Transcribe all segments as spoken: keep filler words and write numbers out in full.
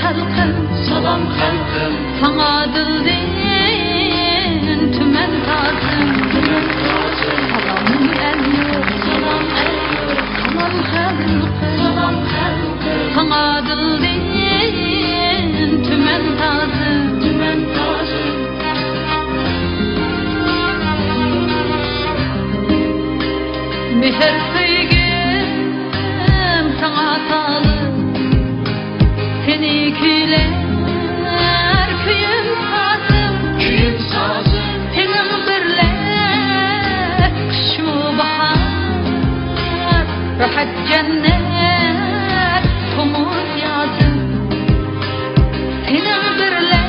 خەلقىم، سالام خەلقىم، ساڭا دىلدىن تۈمەن تازىم. تۈمەن تازىم. سالام ئەل يۇرت، سالام ئەل يۇرت، سالام خەلقىم، سالام خەلقىم، ساڭا دىلدىن تۈمەن تازىم. تۈمەن تازىم. مېھىر سۆيگۈم ساڭا تالىپ، سېنى كۈيلەر كۈيۈم سازىم. كۈيۈم سازىم. سېنىڭ بىرلە قىشمۇ باھار، راھەت جەننەت تومۇز يازىم. سېنىڭ بىرلە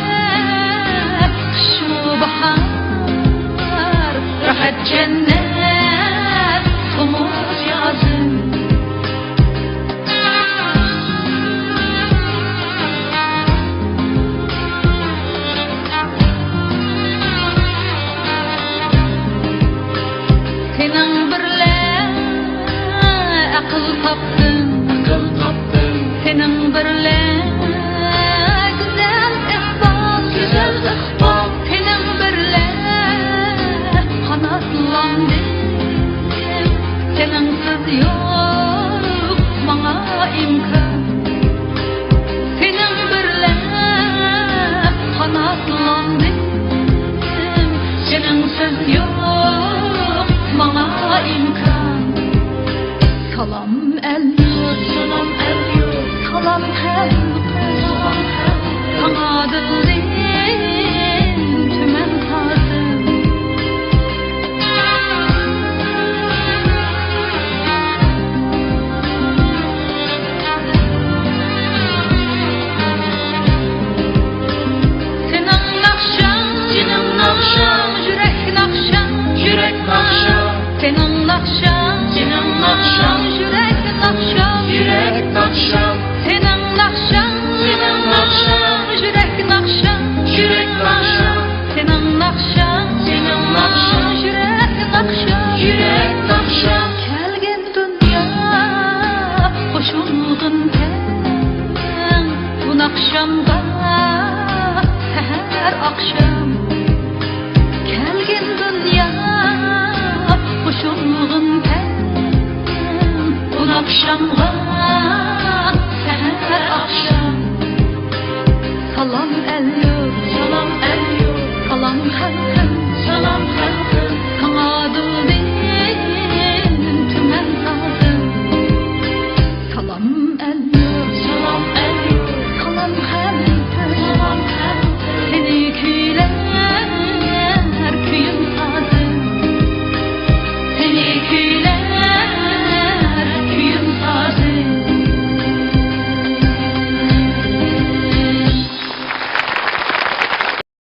قىشمۇ باھار، راھەت جەننەت تومۇز يازىم. سېنىڭ بىرلە ئەقىل تاپتىم. ئەقىل تاپتىم. سېنىڭ بىرلە گۈزەل ئىقبال. گۈزەل ئىقبال. سېنىڭ بىرلە قاناتلاندىم. سېنىڭسىز يوق ماڭا ئىمكان. سېنىڭ بىرلە قاناتلاندىم. سېنىڭسىز يوق ماڭا ئىمكان. سالام ئەل يۇرت، سالام ئەل يۇرت، سالام خەلقىم، ساڭا دىلدىن تۈمەن تازىم. سېنىڭ ناخشاڭ، سېنىڭ ناخشاڭ، يۈرەك ناخشاڭ، يۈرەك ناخشاڭ. سېنىڭ ناخشاڭ، سېنىڭ ناخشاڭ، يۈرەك ناخشاڭ، يۈرەك ناخشاڭ. سېنىڭ ناخشاڭ، سېنىڭ ناخشاڭ، يۈرەك ناخشاڭ، يۈرەك ناخشاڭ. سېنىڭ ناخشاڭ، سېنىڭ ناخشاڭ، يۈرەك ناخشاڭ، يۈرەك ناخشاڭ. كەلگىن دۇنيا قوشۇلغىن تەڭ، بۇ ناخشامغا سەھەر ئاخشام.